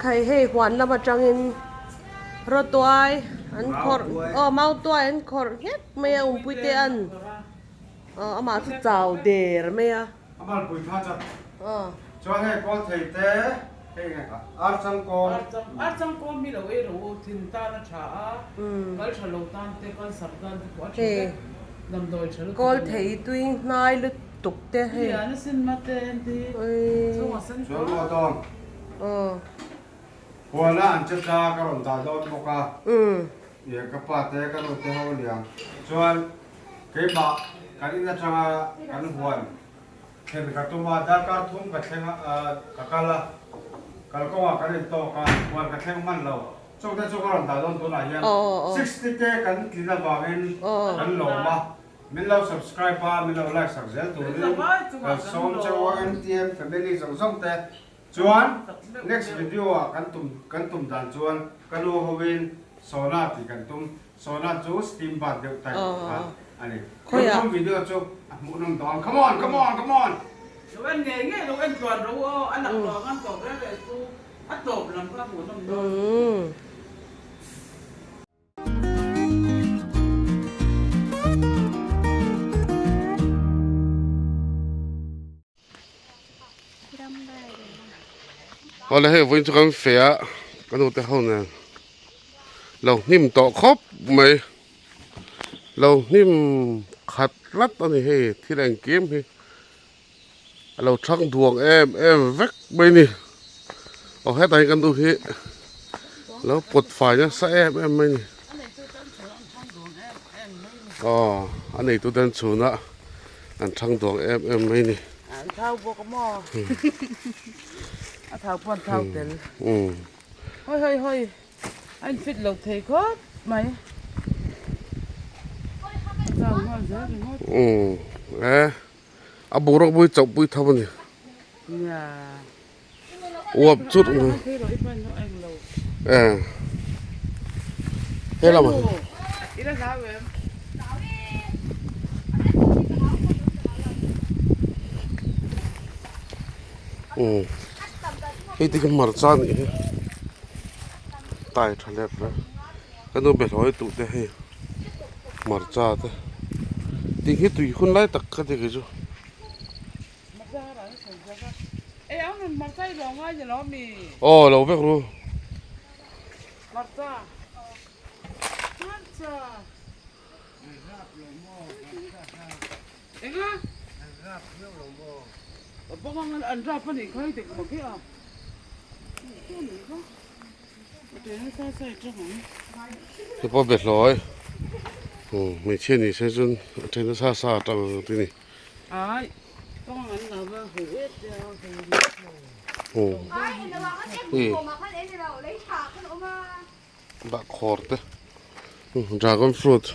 Khai hei huan lam atangin rawtuai an khawrh aw mautuai an khawrh nghek mai a awmpui te an aw amah chu chau der mai a. A malpui kha chuan chuan hei kawl thei te hei ar changkawm. Ar changkawm hi lo ei rawh u thin tan a tha a kal tha lo tan te cancer tan te pawh a tha vek damdawi tha lutuk a ni. Kawl thei tui hnai lutuk te hei. Lian a sin mate an ti chhung a sen tawh. Chuan maw dawn. Huana an che tla ka rawn dah dawn bawk a. Ih ka pa te ka nu te ho aniang. Chuan keimah kan in atanga kan huan thlen ka tum a, darkar thum ka thleng a ka kal a, kalkawngah kan intawk a, huan ka thleng hman lo. Chungte chu ka rawn dah dawn tunah hian 60 K kan tlin avangin kan lawm a, min lo subscribe a, min lo like sak zel turin kan sawm cheu a, MTM family zawng zawng te Chuan next video ah kan tum kan tum dan chuan ka nu hoin sauna tih kan tum, sauna chu steam bath deuh type ang kha a ni. Tun video chu a hmuhnawm dawn, come on come on come on! Lo en ngei ngei lo en tluan ro aw, a lak lo ang an tawp reng reng chu a tawp lam kha hmuhnawm dawn. Awle hei vawiin chu kan feh a ka nu te ho nen lo hnim tawh khawp mai lo hnim khat tlat a ni hei thil engkim hi a lo thang duang em em vek mai a ni aw hetah hian kan nu hi lo pawt fai nasa em em mai a ni aw a neitu te an chhun a. An thang duang em em mai ni. An thau bawk a maw? A thau pawh an thau tel. Hawi hawi hawi a in fit lo thei khawp mai. A chau nghal zel ringawt. E a boruak pawh hi chauh pui tham a ni. Nia. Uap chut mai. E he lamah. Umm hei te hi hmarcha a nih hi tai tha let reng ka nu behlawi tuh te hei hmarcha te tih hi tui hun lai tak ka ti kei chu. Aw lo vek ru. Hei pawh behlawi hmeichhia ni se chuan a then a sa sa atang ang te ni. Bahkhawr te dragon fruit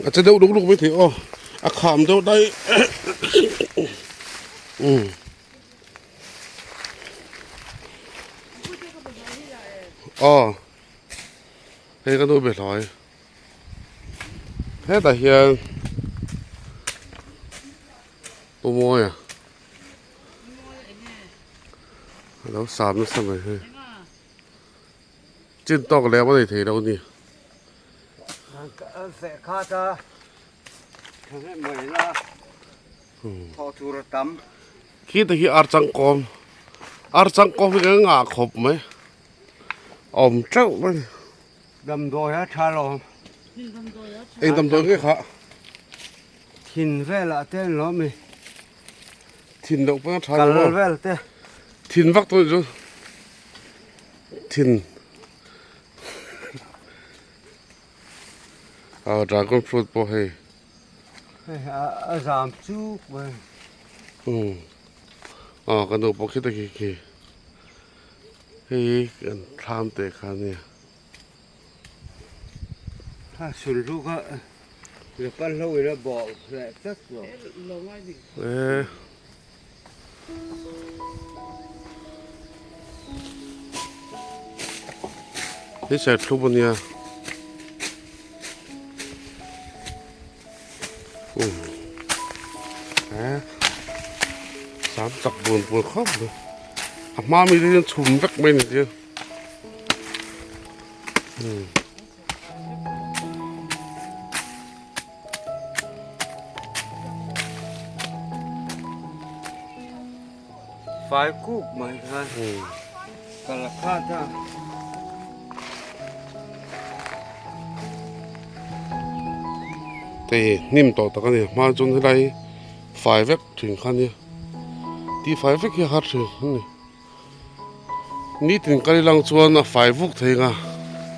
a che deuh luk luk mai thei aw a kham deuh daih aw hei ka nu be hlawi. Hetah hian Pu Mawia a lo sam nasa mai hei chin tawk lem a nei thei lo a ni. Khi te hi ar changkawm ar changkawm hi kan ngah khawp mai a awm teuh mai a ni. Damdawi a tha lo. Eng damdawi nge kha? Thin velah te an lo mi. Thin loh pawn a tha lo. Kal vel te. Thin vak tawh chu. Thin. Ah dragon fruit pawh hei. Hei a zam chuk mai. Um. Ah ka nu pawh khita khi khi. Hei kan thlam teh kha ania. Kha sul chu kha Japan ho in a bawh leh tlat lo. E. Hei serthlum ania. Um. E. Sam chak bun bun khawp mai a hma mi te hian chhum vek mai a ni tia umm. Fai kuk mai khan kal a khat a. Hei hnim tawh tak a ni hma chuan helai fai vek thin kha nia tih fai vek hi a har thin a ni nitin kal ilang chuan a fai vuk thei ang a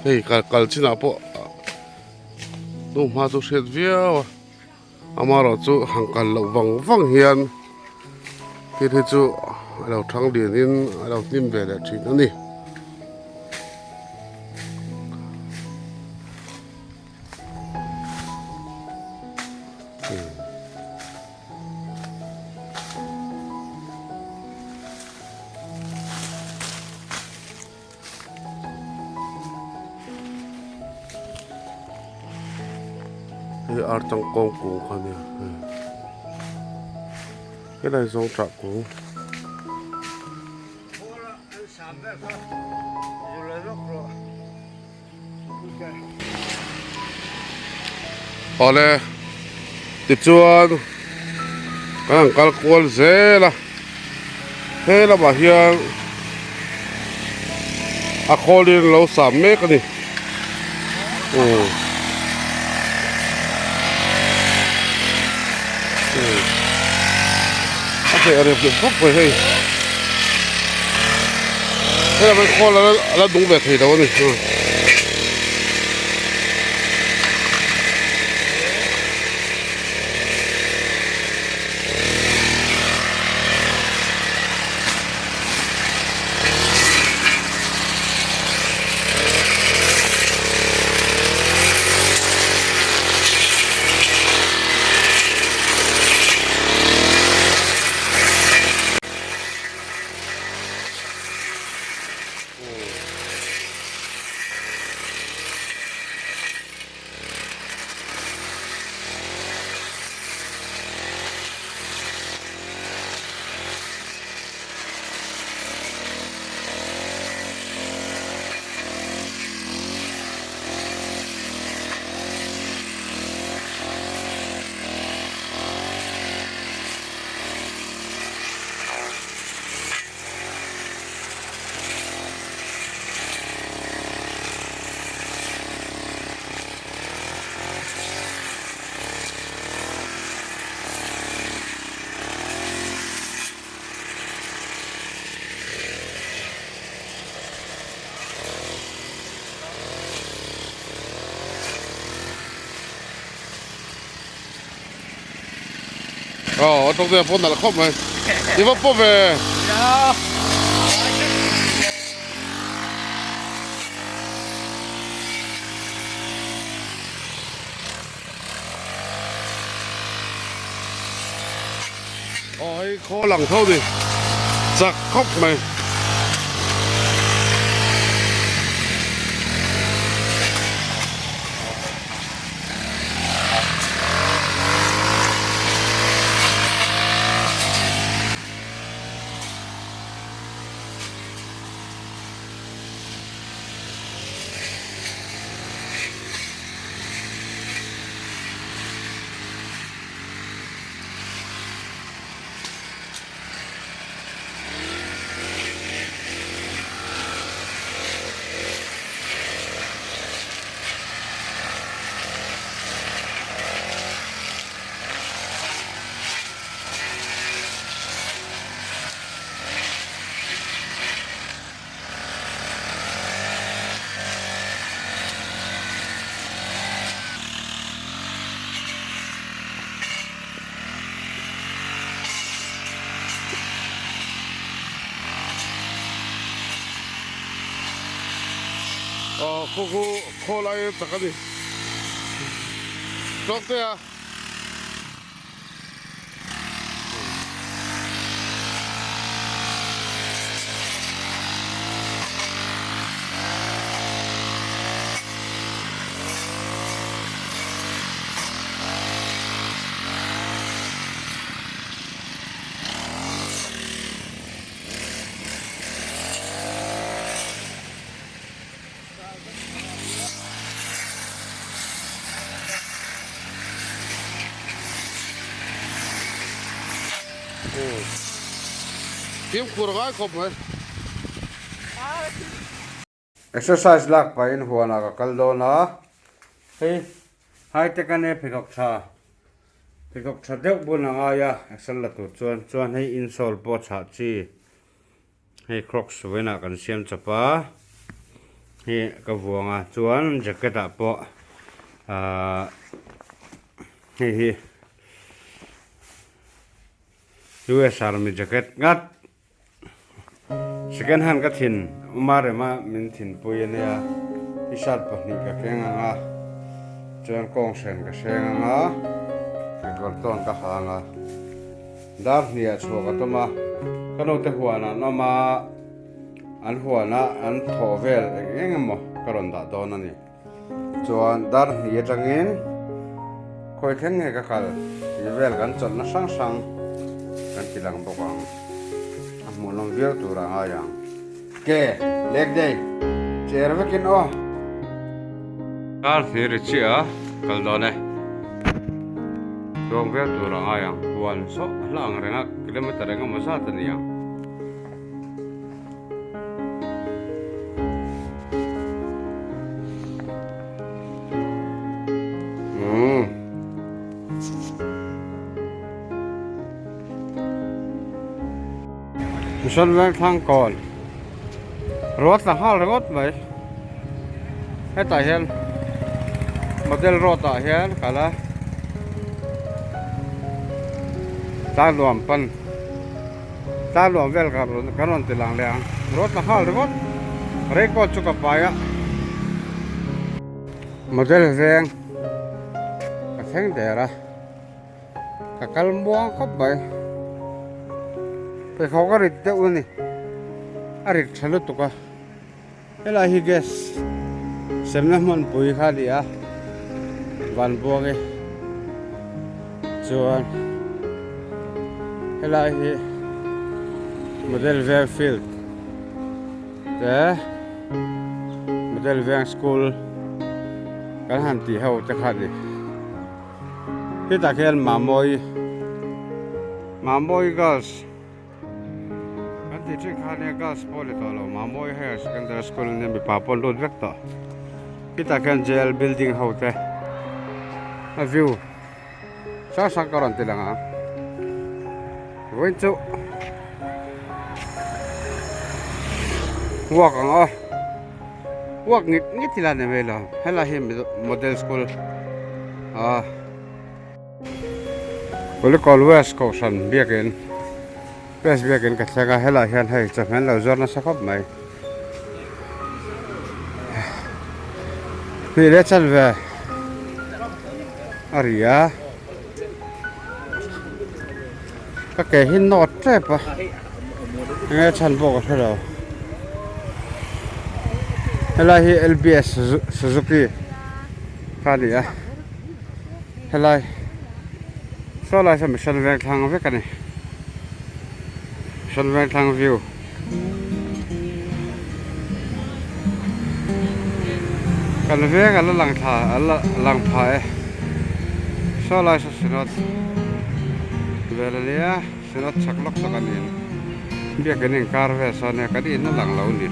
hei kal kal chinah pawh hnuhma chu hriat viau a. Amaherawhchu han kal loh vang vang hian thil hi chu a lo thang lianin a lo hnim ve leh thin a ni. Hei ar tangkawng kung kha nia hei helai zawng tah kung. Awle tichuan kan han kal kual zel a he lamah hian a khawlin a lo sam mek a ni umm a feh rep rep khawp mai hei hei lamah hian khawl a la nung ve thei lo a ni. Aw a tawk te pawh nalh khawp mai i va pawh ve. Aw hei khaw lang tho ni chak khawp mai. Aw khaw khu khaw lai tak a ni tawk te a. Umm fimkhur a ngai khawp mai. Exercise lak pahin huanah ka kal dawn a, hei high tech a nia pheikhawk tha pheikhawk tha deuh bun a ngai a exer la tur chuan chuan hei insole pawh chhah chi hei crocs vawiinah kan siam chawp a hei ka vuang a chuan jacket ah pawh ahh hei hi US army jacket ngat. Second hand ka thin uma rema min thinpui a nia, t-shirt pahnih ka keng ang a, chuan kawng hren ka hreng ang a, kekawr tawn ka ha ang a, dar hnih ah chhuah ka tum a, ka nute huan an awm a, an huan ah an thawh vel eng eng emaw ka rawn dah dawn a ni. Chuan dar hnih atangin khawi thleng nge ka kal tih vel kan chawlhna hrang hrang kan ti lang bawk ang. A hmuhnawm viau tur a ngai ang. Ke, leg day, cher vekin aw. Dar hnih ri chiah a kal dawn e. Chuang viau tur a ngai ang. Huan sawh hla ang reng a kilometer engemaw zat a ni ang. Mission veng thlang kawn ruat la nghal ringawt mai hetah hian model road ah hian kal a tlang nuam pan. Tlar luam vel ka kan rawn ti lang leh ang. Road la nghal ringawt. Raincoat chu ka pai a. Model veng ka thleng der a. Ka kal muang khawp mai. Pheikhawk a rit deuh a ni. A rit tha lutuk a. Helai hi gas semna hmanpui kha a ni a van buang e chuan helai hi model veng field te model veng school kan han tih ho te kha a ni hetah khian Mamawi Mamawi girls. Kan tih thin kha nia girls pawh ni tawh lo Mamawi Higher Secondary School ania mipa pawh an lut vek tawh khitah khian jail building ho te a view hrang hrang ka rawn ti lang ang vawiin chu walk ang aw walk ngit ngit ila ni mai lo helai hi model school ah. Kulikawn West Kohhran biakin West biakin ka thleng a helaiah hian hei chawhmeh an lo zuar nasa khawp mai hnih leh chanve a ri a ka ke hi nawt tep a enge chhan pawh ka hre lo helai hi L B S Suzuki kha a ni a. Helai saw lai saw mission veng thlang vek a ni mission veng thlang view kan veng a la lang thla a la lang pha e saw lai saw synod vel a nia synod chhak lawk tak a ni biakin inkar vel saw nia kan in a lang lo a ni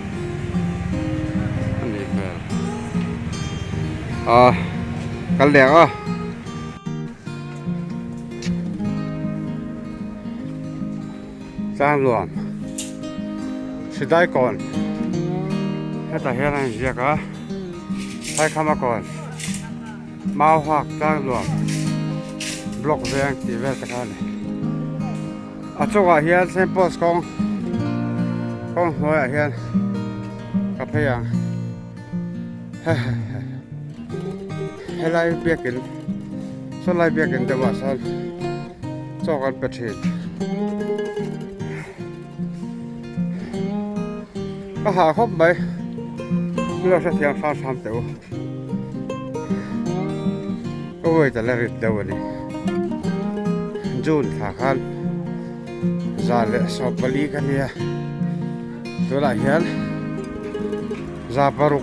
a nih hmel ah. Kal leh ang a. Tlang nuam Sidai kawn hetah hian a inziak a Saikhama kawn Mau hak tlang nuam block veng tih vel te kha a ni. A chungah hian Saint Paul's kawng kawng hnuaiah hian ka phei ang. Helai biakin sawlai biakin deuhah sawn chaw kan pe thin ka hah khawp mai milo hrethiam hram hram teh u ka weight a la rit deuh a ni June thla khan 124 ka nia tunah hian. 600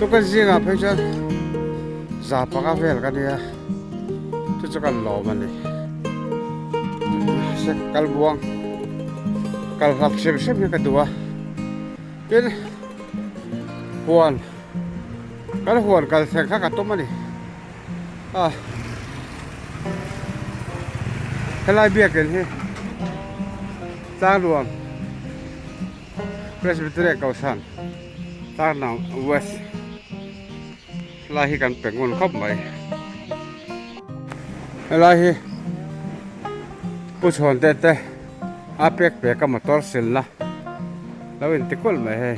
tukin zingah phei chuan 500 vel ka nia chu chu kan lawm a ni. se ka kal buang kal hlak hrim hrim hi ka duh a tin huan kan huan kal thleng kha ka tum a ni a helai biakin hi Tlangnuam Presbyterian Kohhran Tlangnuam West Helai hi kan pe ngun khawp mai. Helai hi Pu Chhuante te a pek pek a motor silna lo inti kulh mai hei.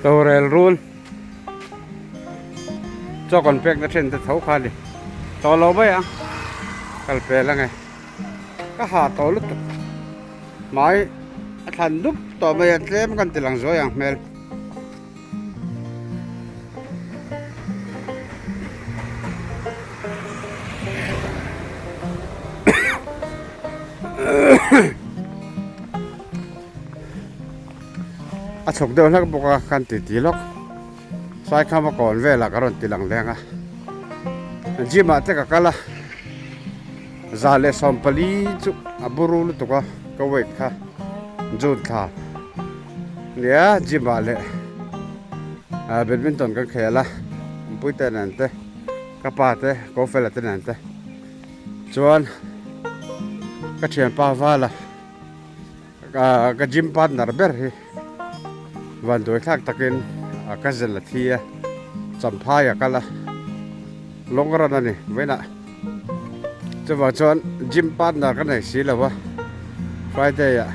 Torel rul chaw kan pekna then te tho kha a ni. Tawh lo mai ang kal pel ange ka ha tawh lutuk. Hmai a thlan dup tawh mai a tlem kan ti lang zuai ang hmel. A chhawk deuh hlek bawk a kan ti ti lawk Saikhama kawn velah ka rawn ti lang leng a gym ah te ka kal a. 140 chu a buru lutuk a ka weight kha June thla nia gym ah leh ah badminton kan khel a awmpui te nen te ka pa te ko fela te nen te chuan ka thianpa vala ka gym partner ber hi vanduai thlak takin ka zel a thi a champhai a kal a long run a ni vawiinah chuvang chuan gym partner ka nei si lo a friday ah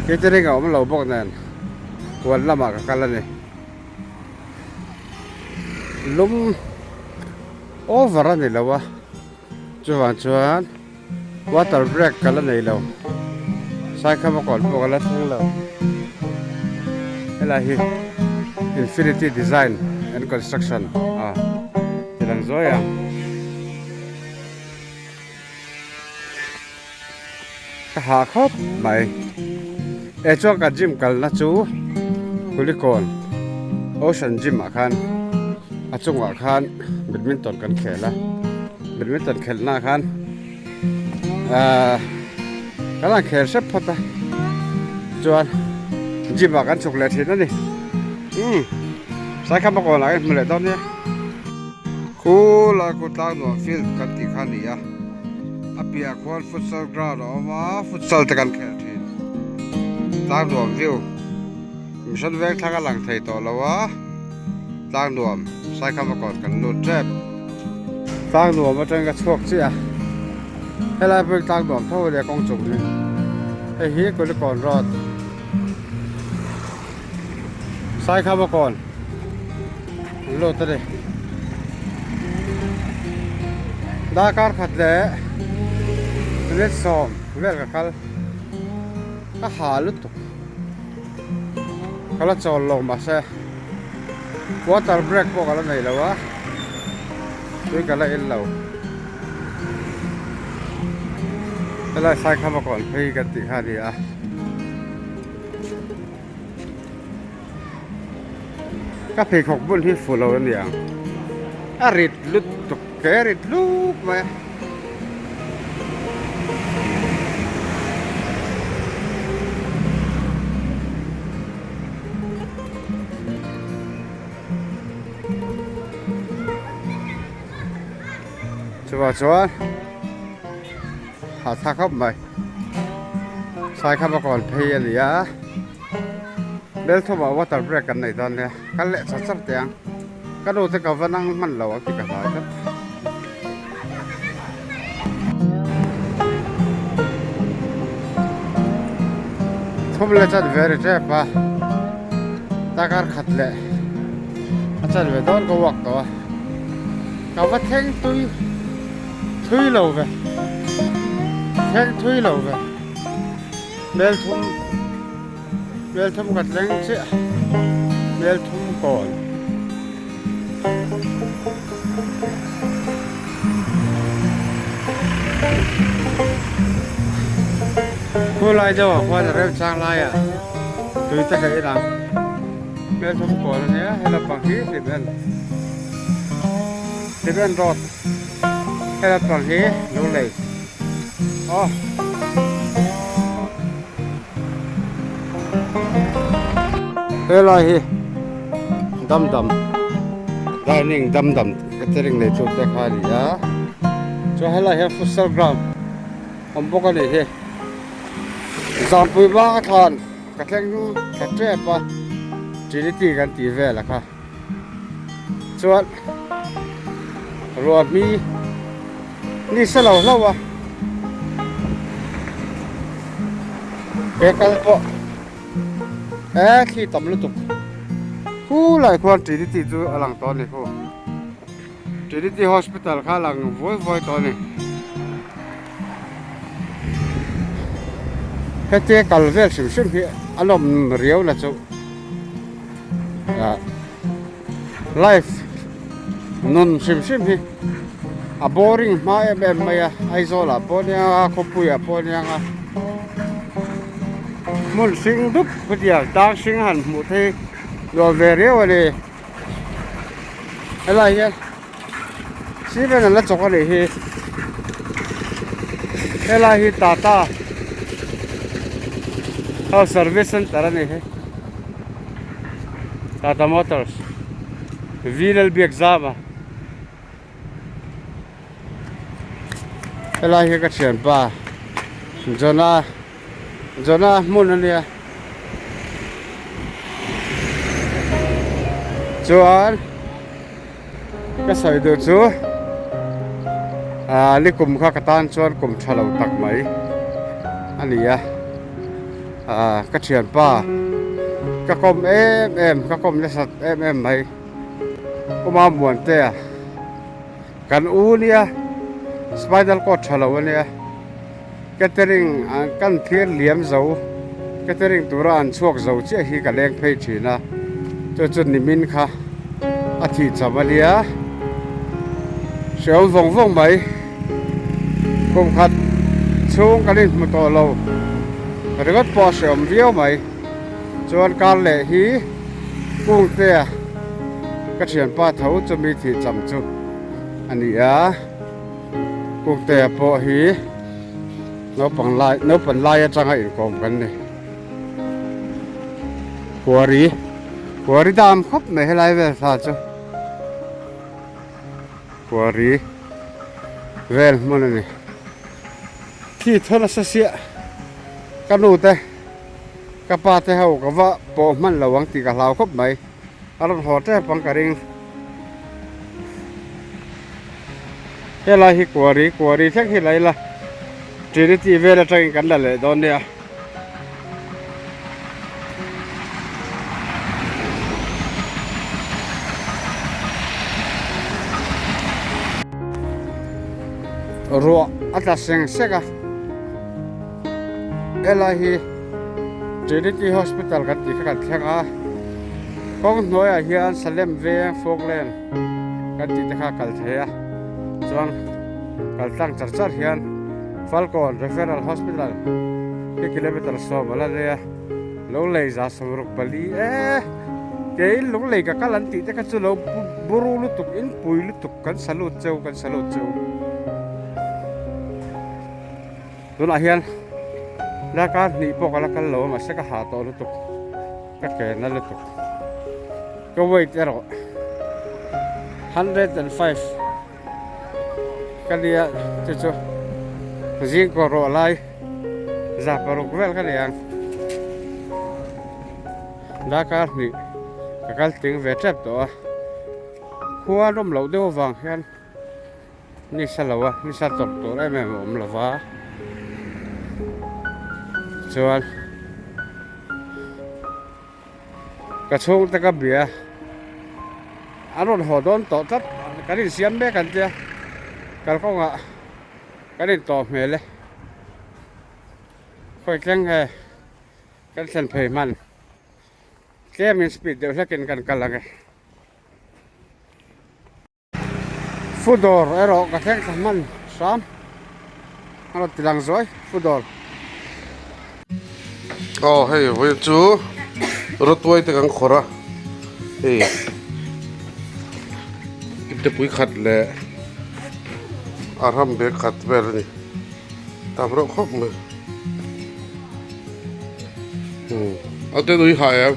catering a awm lo bawk nen huan lamah ka kal a ni lum over a ni lo a chuvang chuan. Water break ka la nei lo Saikhama kawn pawh ka la thleng lo helai hi Infinity Design and Construction a ti lang zuai a ka hah khawp mai e chuan ka gym kalna chu Kulikawn Ocean Gym ah khan a chungah khan badminton kan khel a. Badminton khelhna ah khan ahh kan han khel hrep phawt a chuan gym ah kan chhuk leh thin a ni umm Saikhama kawnah hian hmu leh dawn nia khulai khu tlangnuam field kan tih kha a ni a a piahah khuan futsal ground a awm a futsal te kan khel thin tlangnuam view mission veng thlang a lang thei tawh lo a. Tlangnuam Saikhama kawn kan lut tep. Tlangnuam atangin ka chhuak chiah a, helai pawh hi Tlangnuam tho a nia kawng chung hi. Hei hi Kulikawn road Saikhama kawn an lut a ni. Darkar khat leh minute sawm vel ka kal ka ha lutuk. Ka la chawl lo mahse water break pawh ka la nei lo a tui ka la en lo helai saikhama kawn phei kan tih kha a ni a. Ka pheikhawk bun hi fu lo a ni ang a rit lutuk ke rit lup mai a. Chuvang chuan a tha khawp mai Saikhama kawn phei a ni a Belthawmah water break kan nei dawn nia kal leh char char teh ang ka nu te ka va nang hman lo ang tih ka hlai tlat. Thum leh chan ve ri tep a takar khat leh a chan ve dawn ka walk tawh a ka va thleng tui thui lo ve thleng thui lo ve hmel thum hmel thum ka thleng chiah hmel thum kawn. Khulai deuh ah khuan a remchang laiah tui te ka en ang hmelthum kawl ania he lampang hi hlim en. Cement road helai pang hi Lunglei aw. Helai hi dam dam dining dam dam catering nei tu te kha a ni a chuan helai hian futsal ground awm bawk a nih hi Zampui banga thlan ka thleng thla tep a Trinity kan tih vel a kha. Chuan ruah hmi ni se lo hlauh a he kal pawh he thli tam lutuk khu lai khuan Trinity chu a lang tawh a ni khu Trinity hospital kha a lang vuai vuai tawh a ni hetia kal vel hrim hrim hi a nawm riau la chu. Life nun hrim hrim hi a boring hma em em mai a Aizawl ah pawh nia a khawpui ah pawh nia a hmun hring dup hetiang tlang hring han hmuh thei nuam ve riau a ni helai hian cement an la chawk a nih hi helai hi tata ho service center a ni hi tata motors v lalbiak zam a helai hi ka thianpa Johna Johna hmun a nia chuan. Ka sawi duh chu ah likum kha ka tan chuan kum tha lo tak mai a ni a ah ka thianpa ka kawm em em ka kawm nasat em em mai Uma Muantea kan u nia spinal cord tha lo a nia catering kan thlir liam zo catering tura an chhuak zo chiah hi ka leng phei thin a chu chu nimin kha a thih cham a nia hreawm vawng vawng mai kum khat chhung kan inhmu tawh lo ringawt pawh a hreawm viau mai chuan kar leh hi kungtea ka thianpa tho chumi thih cham chu a ni a. Kuktea pawh hi naupang lai naupan lai atanga inkawm kan ni. Kuari kuari dam khawp mai helai vel thla chu kuari vel hmun a ni. Khi thaw nasa siah ka nu te ka pa te ho ka va pawh hman lo ang tih ka hlau khawp mai a rawn haw tep ang ka ring. Helai hi kuari kuari thleng hi la ila Trinity vel atangin kan la leh dawn nia. Ruah a tla seng sek a helai hi Trinity Hospital kan tih kha kan thleng a kawng hnuaiah hian Salem veng Falkland kan tih te kha a kal thei a chuan kal tlang char char hian Falkawn Referral Hospital hi kilometer sawm a la nei a lo lei za sawmruk pali e kei lunglei ka kal an tih te kha chu lo buru lutuk in pui lutuk kan salute cheu kan salute cheu tunah hian darkar hnih pawh ka la kal lo a mahse ka hah tawh lutuk ka ke na lutuk ka weight erawh 105 ka nia chu chu zing kaw rawh lai za paruk vel ka ni ang darkar hnih ka kal ting ve tep tawh a khua nawm loh deuh avang hian. Ni sa lo a, ni sa tawrh tur em em a awm lo va, chuan ka chhungte ka bia an rawn haw dawn tawh tlat kan insiam mek an tia kalkawngah kan intawh hmel e khawi thleng nge kan thlen phei hman tlemin speed deuh hlekin kan kal ang e. Fudawr erawh ka thleng thla hman hram a rawn ti lang zuai fudawr. Aw hei vawi chu rawtuai te kan khawrh a hei Ipte pui khat leh a ram bag khat vel a ni tam reuh khawp mai umm a te nui ha em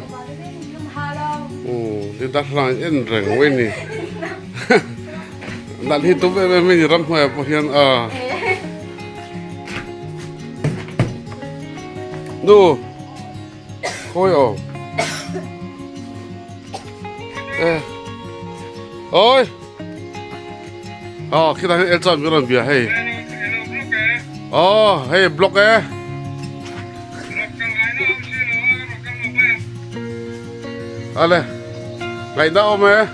umm ti darthlalang in en reng mai a ni nalh hi tum em em a ni ramhnuaiah pawh hian a nu. Khawi aw. Eh. Oi. Oh, khi đang el chọn cái lần bìa hei. Oh, hei block e. Ale. Ngày đâu mẹ?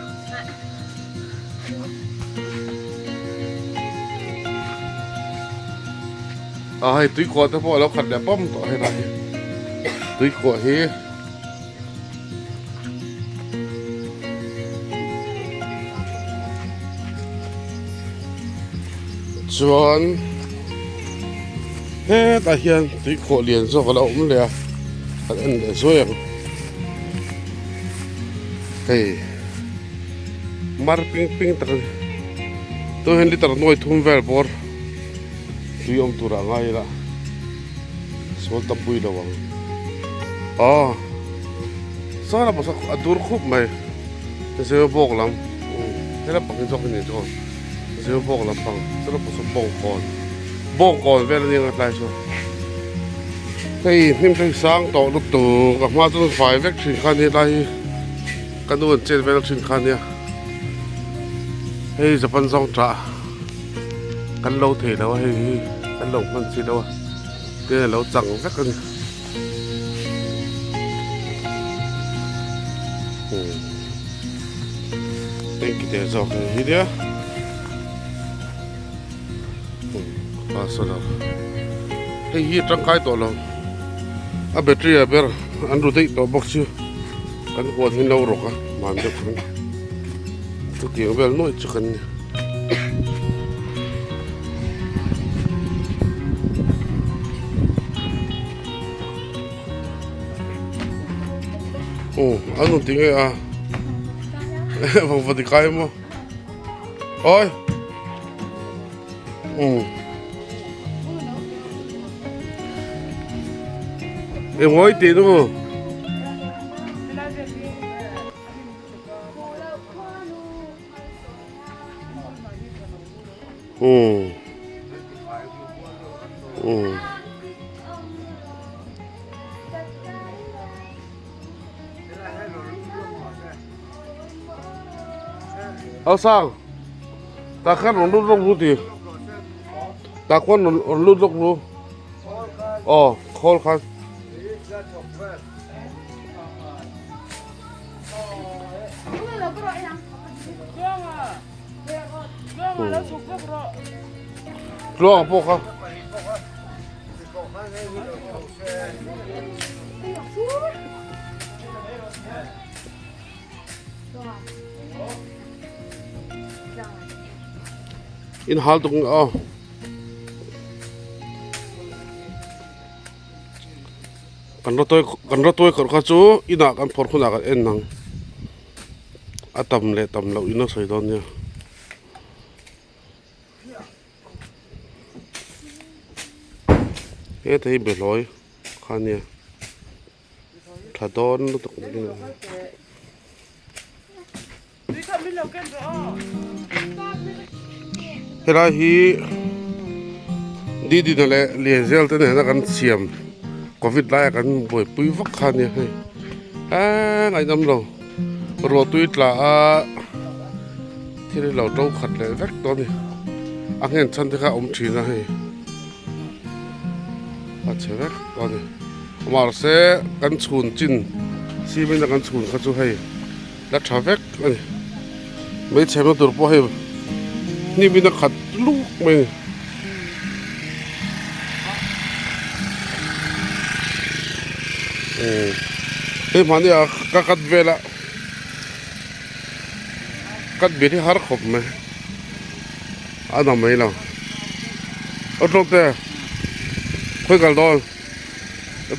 A hei tui khuah te pawh a lo khat leh pam tawh helai hi tui khuah hi chuan hetah hian tui khuah lian zawk a lo awm leh a kan en leh zuai ang hei mar ping ping tak a ni tunah hian liter nuai thum vel bawr. Tui awm turah ngai ila sawl tam pui lo ang. Aw sawla pawh saw a dur khup mai zeu bawk lam hela pang hi zawk a ni chu aw zeu bawk lampang sawla pawh saw bawngkawn bawngkawn vel a nia tlai chu hei hnim te hi sang tawh lutuk a hma chuan fai vek thin kha nia tlai hi ka nu an chet vel thin kha nia hei japan zawng tah. Kan lo thei lo a hei hi kan lo hman chi lo a tin a lo chang vek a ni tanki te zawk hi hi nia a solar hei hi tangkai tawh lo a battery ah ber an ru daih tawh bawk chu kan huan hi no rawk a man deuh khan chutiang vel nuaih chu kan ni. Aw an rawn ti ngei a vang va ti kai maw oi um engmaw i tih nu. Umm umm Ơ sang ta khan rawn lut lawk lu ti ta khuan rawn lut lawk lu aw khawl khan. Tluang pawh kha. In hal tuk aw. Kan rawtawi kan rawtawi khawrh kha chu inah kan phawrh hunah kan en ang a tam leh tam loh in a sawi dawn nia. Heta hi behlawi kha ania tha dawn lutuk mai a ni. Helai hi Didina leh Lianzel te nena kan siam covid laia kan buaipui vak kha ania hei eee ngaihnawm lo ruah tui tla a thil hi lo to khat leh vek tawh a ni a nghen chhan te kha a awm thin a hei a chhe vek tawh a ni mahse kan chhun chin cement a kan chhun kha chu hei. La tha vek a ni. Hmeichhe hma tur pawh hei hnim in a khat luk mai a ni. Umm hei hmani ah ka cut vel a cut bir hi har khawp mai a na mai lo aw tlawk te khawi kal dawn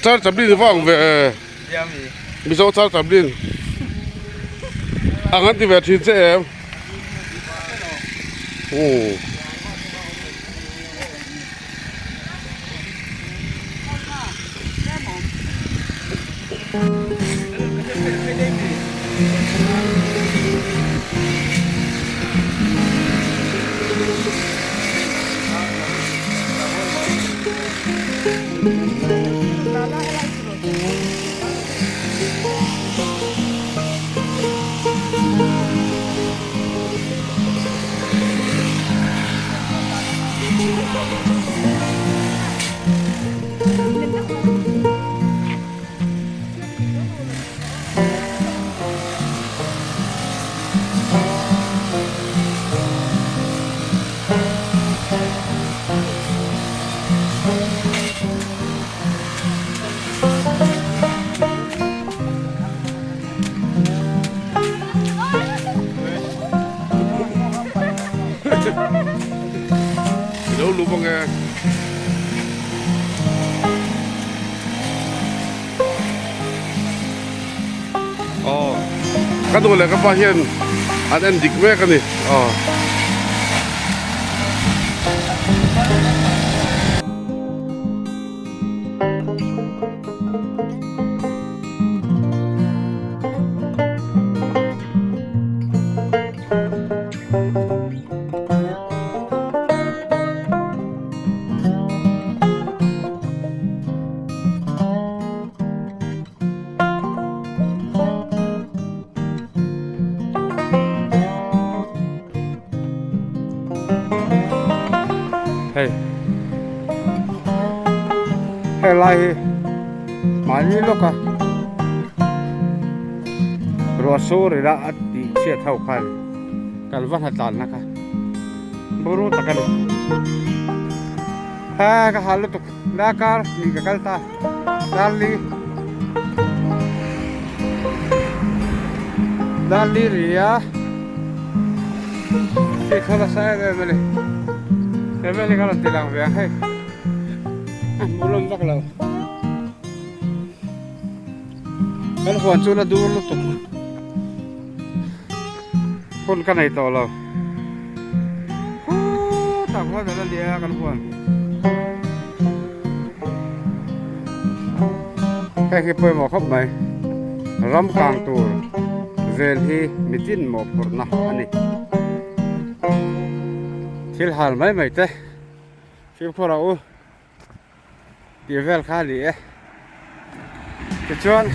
char chaplin i va ang ve. Mizo char chaplin ang an ti ve thin che em? Umm. I lo lu bawk e. Aw ka nu leh ka pa hian an en dik mek a ni aw. Hei helai hi mahni lawka ruah sur ila a tih chhiat ho khan kan va hna tlanna kha buru tak a ni ha ka hal lutuk darkar hnih ka kal ta darli darli ri a hei thla nasa em em a ni he vel hi ka rawn ti lang ve ang hei a hmuh lawm vak lo. Kan huan chu la dur lutuk hun ka nei tawh lo khutah khuan a la nia kan huan heng hi pawimawh khawp mai ram kang tur vel hi mitin mawhphurhna a ni thil hal mai mai te fimkhur ang u. Tih vel kha a ni e. Tichuan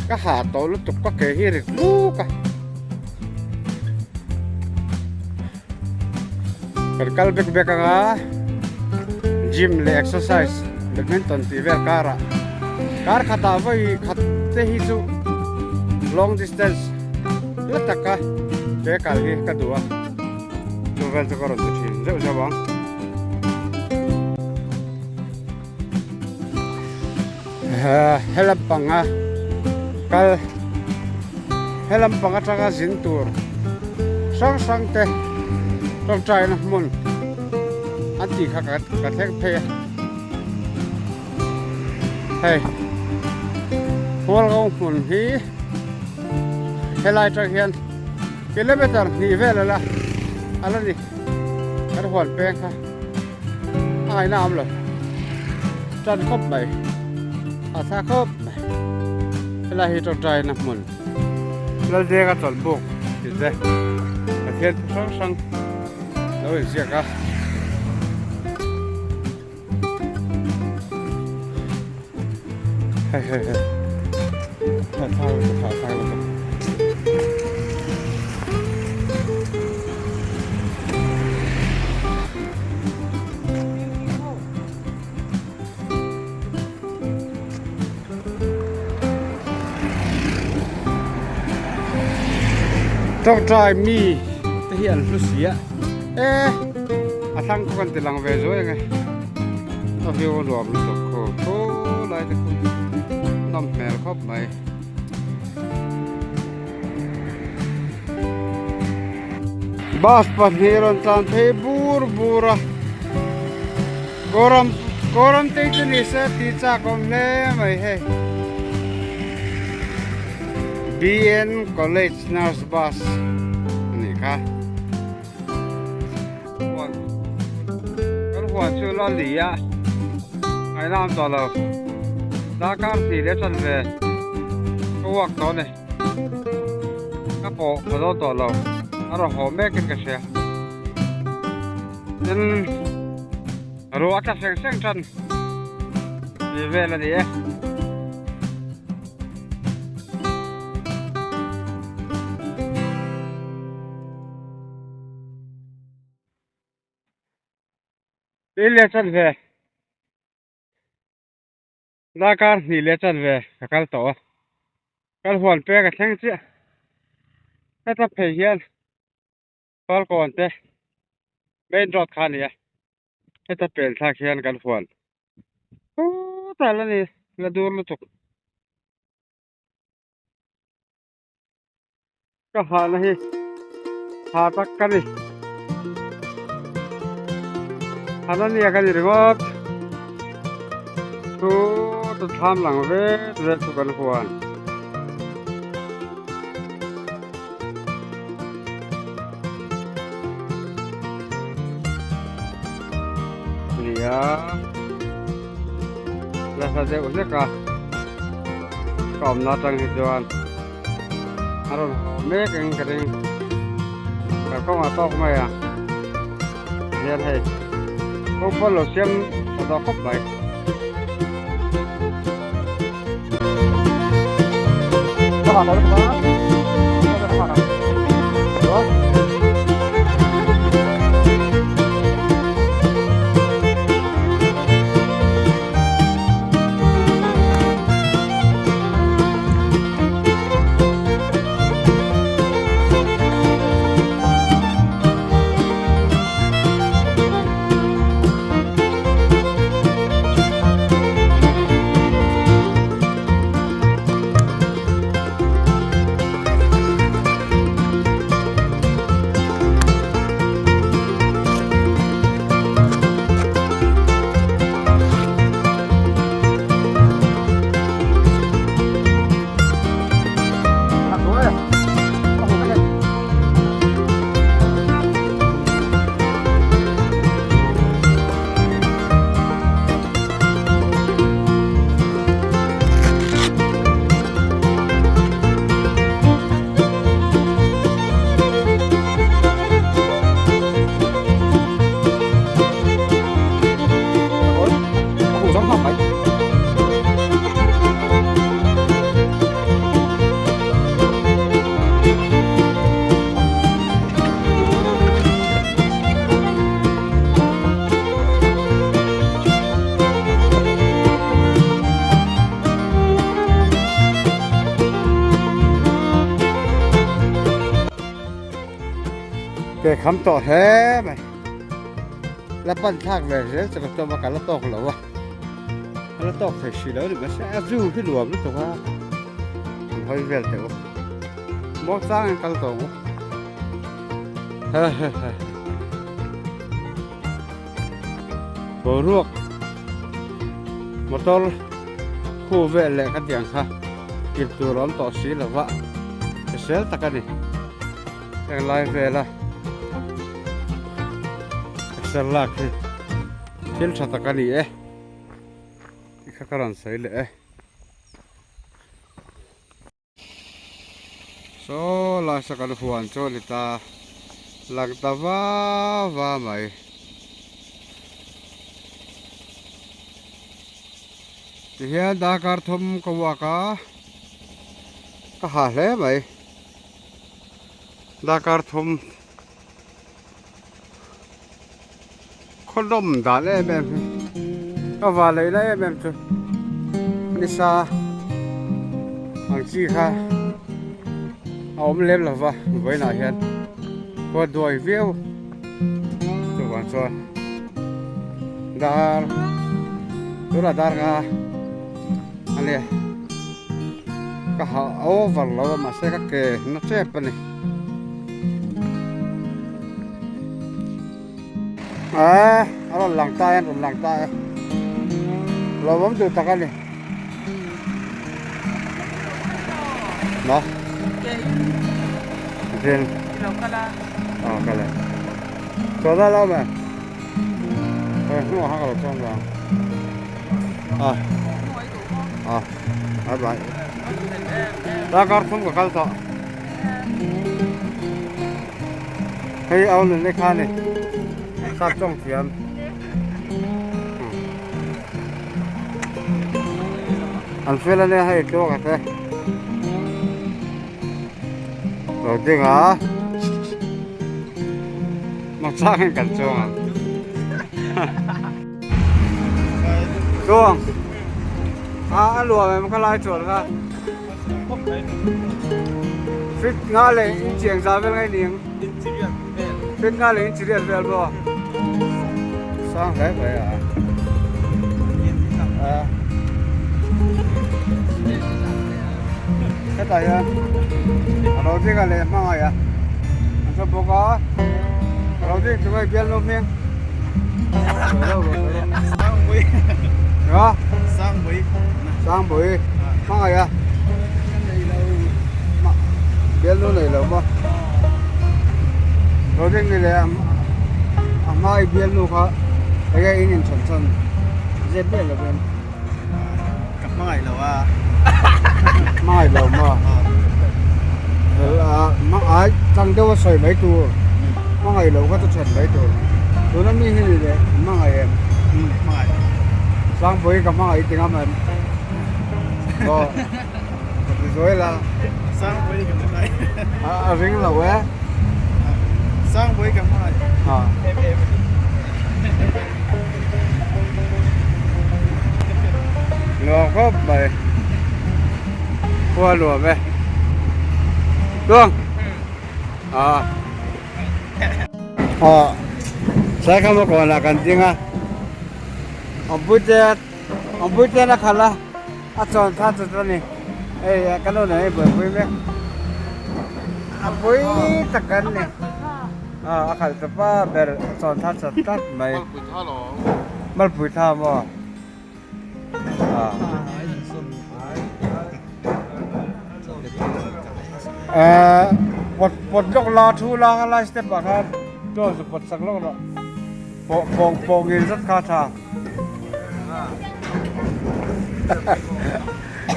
ka ha tawh lutuk ka ke hi rit luk a. Kan kal bek bek anga gym leh exercise badminton tih vel karah kar khatah vawi khat te hi chu long distance la taka ke kal hi ka duh a. Chu vel chu ka rawn ti thin zeuh zeuh ang. He lampanga kal he lampang atanga zin tur hrang hrang te tawngtaina hmun an tih kha ka thleng phei a hei hualngo hmun hi helai atang hian. Kilometer hnih vel ala ala ni kan huan peng kha a ngaihna awm lo tan khawp mai a tha khawp mai helai hi tawngtai na hmun Laldenga chawlh buk tih te Pathian thu hrang hrang lo inziak a. Hei hei hei a thar lutuk a thar lutuk. Tawngtai mi te hi an hlu si a e a thlang khaw kan ti lang ve zuai ang e a view a nuam lutuk khaw khaw lai te khu nawm hmel khawp mai. Bus pahnih rawn tlan phei bur bur a kawram kawram te chu ni se tih chak awm hle mai hei B_N college nurse bus a ni. kha. Huan kan huan chu la li a ngaihnam tawh lo darkar hnih leh tan ve ka uak tawh a ni ka pawh ka dawn tawh lo a rawn haw mek in ka hria tin ruah a tla seng seng tan tih vel a ni e. Tui leh chan ve darkar hnih leh chan ve ka kal tawh a kal huan pek a thleng chiah heta phei hian Falkawn te main road kha a ni a heta pen thlak hian kan huan khutah la ni la dur lutuk. Ka hahna hi ha tak ka ni. Hana nia ka ni ringawt. Chu chu thlam lang vet vet chu kan huan. Nia la hla deuh hlek a ka awmna atang hi chuan a rawn haw mek eng ka ring kalkawngah tawk mai a tihian hei kawng pawn lo siam tha tawh khawp mai. Ke kham tawh hle mai la pan thlak ve zel chu ka tum a ka la tawk lo a ka la tawk thei si lo ni mahse a zu hi nuam lutuk a an hawi vel teh u maw chang in kal tawh ang u Boruak motor khu vel leh ka tiang kha kip tur a awm tawh si lo va hrisel tak a ni heng lai vela hrisel lak hi thil tha tak a ni e tih kha ka rawn sawi leh e. Saw lai saw kan huan chu a ni ta lang ta va va mai. Tihian darkar thum ka walk a ka ha hle mai darkar thum khaw nawm dan em em hi ka van lei na em em chu nisa ang chi kha a awm lem lo va vawiinah hian khua duai viau chuvang chuan dar tunah dar nga a nia ka ha over lo a mahse ka ke na tep a ni. A a rawn lang ta e a rawn lang ta e lawmawm duh tak a ni maw zin. Lo kal a. Aw kal e. Chaw dah lo me. Hei hnungah khan ka lo chuang vang. A. A. Bye bye. Darkar thum ka kal tawh. Hei au nun e kha ni. Sap chawng thiam. An fel ania hei tluak a te. Lo ding a. Machang in kan chuang ang. Chuang. A a luam em kha lai chuan kha. Fit nga leh inch eng za vel ngai ning. Fit nga leh inch riat vel maw. Sang hle mai a. A. Hetah hian a lo ding a leh hmangaih a an hre bawk a a lo ding chu hei bialnu hming Sangpui hmangaih a bialnu nei lo maw lo ding ni leh a hmai bialnu kha enge in inthawn chhan zep miah lo in. Ka hmangaih lo a. Hmangaih lo maw? Hmangaih tlang deuh a sawi mai tur. Hmangaih lo kha chu then mai tur. Tuna mi hi ni leh hmangaih em? Hmangaih. Sangpui ka hmangaih ti ngam em? Aw. Ka ti zuai la. Sangpui ka hmangaih. A ring lo e. Sangpui ka hmangaih. Em em. Nuam khawp mai khua nuam e tuang a aw saikhamah kawnah kan ding a awmpuite awmpuite a khalh a a chawn tha chut a ni hei ka nu nen a inbuaipui mek a pui tak an ni. A khalh ta pa ber a chawn thar chat tlat mai. Malpui tha maw? Pawt pawt lawk la thu la kha lai step ah khan chaw chu pawt sak lawk rawh. Pawh pawng pawh ngil zat kha tha.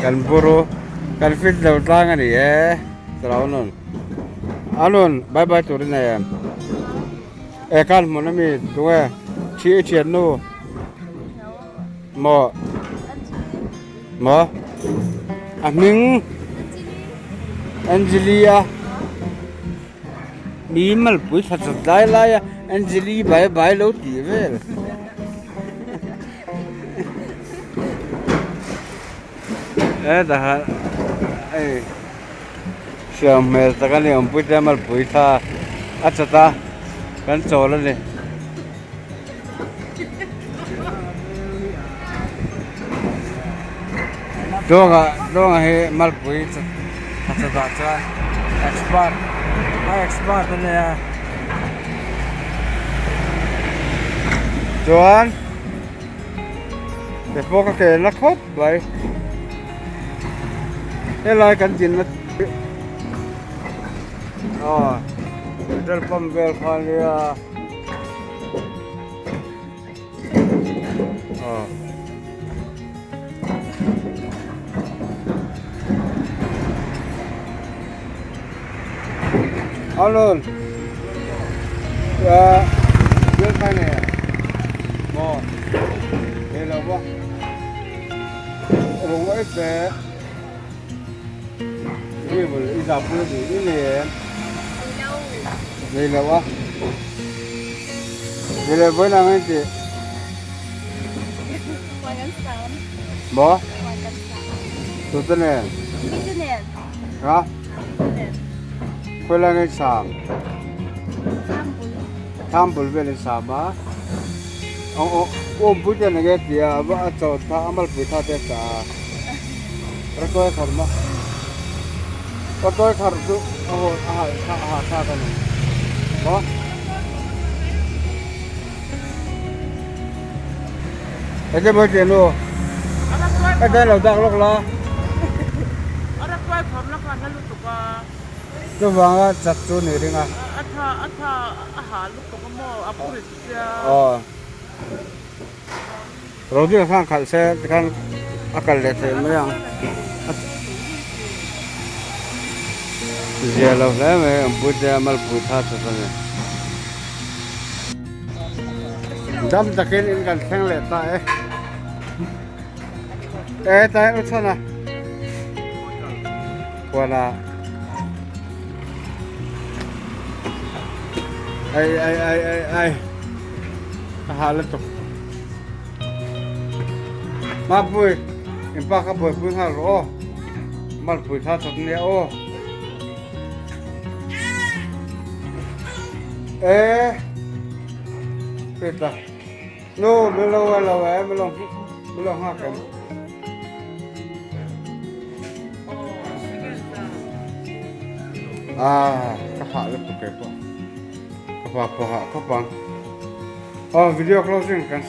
Kan buru kan fit lo tlang a ni e. Sarau nun. Anun bye bye tur in em e kan hmun ami tunge thi i thian nu maw maw a hming Angelia mi malpui thla chat lai lai a Angeli bye bye lo tih vel. Hetah hei siam hmel tak a ni awmpui te malpui thla a chat a kan chawl a ni. Dawnga dawnga hi malpui chat a chat ah chuan expert a expert a nia chuan. Te pawh ka kel na khawp mai helai kan dinna aw petrol pump vel kha ania aw. Alon girlfriend này bò đây là bò rong ấy bé đi mà đi dạp nữa thì đi nè đây là bò đây là với nàng anh chị bò tụi tôi nè hả Khawilai ngai sam tham bul velin sam a awmpui te nge tia a chaw tha a malpui tha te a a tawi khar ma a tawi khar chu a haw a ha a ha thlak a ni maw. Enge maw tih nu heta lo dak lawk la. A tawi khar na kha hla lutuk a. Chuvanga chat chu ni ring a. A tha a tha a ha lutuk a maw a phurit sia. Aw. Rodinga khan khalh se tikhan a kal leh thei mai ang. Zia lo hle mai ang puite a malpui tha chat a ni. Dam takin in kan thleng leh ta e. E tlai u chhan a. Kuan a. Ai ai ai ai ai. A ha la tuk. Mapui, in pa kha buaipui nghal rawh aw. Malpui kha chawt nia aw. E. Peta. Nu, min lo lo e, min lo min lo nghak em. Ah, ka hah lutuk ke pawh. Ka pa pawh hah khawp ang. Aw, video closing kan.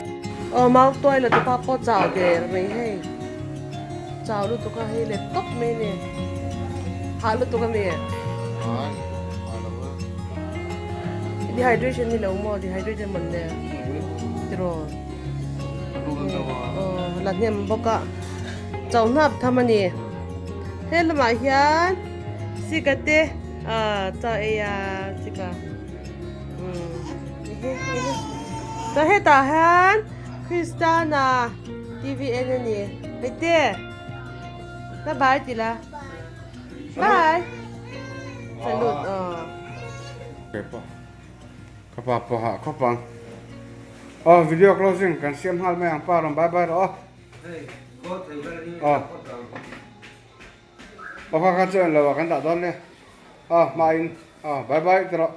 Aw, mau tuai la tupa pawh chau der mai hei. Chau lutuk a hei let tawp mai ni. Hah lutuk a mi. Ai, hah lo a. Dehydration ni lo maw, dehydration mawn le. Tiraw. Aw, la hnem bawk a. Chau hnap tham a ni. He lamah hian sika te ah chaw ei a sika. Chuan hetah hian Kristana TV en a ni hei te bye bye ti la bye salute aw. Ka pa pawh hah khawp ang. Aw video closing kan siam nghal mai ang pa rawn bye bye rawh aw. Aw. Aw kha kha chu en lo ah kan dah dawn nia. Aw hma in aw bye bye ti rawh.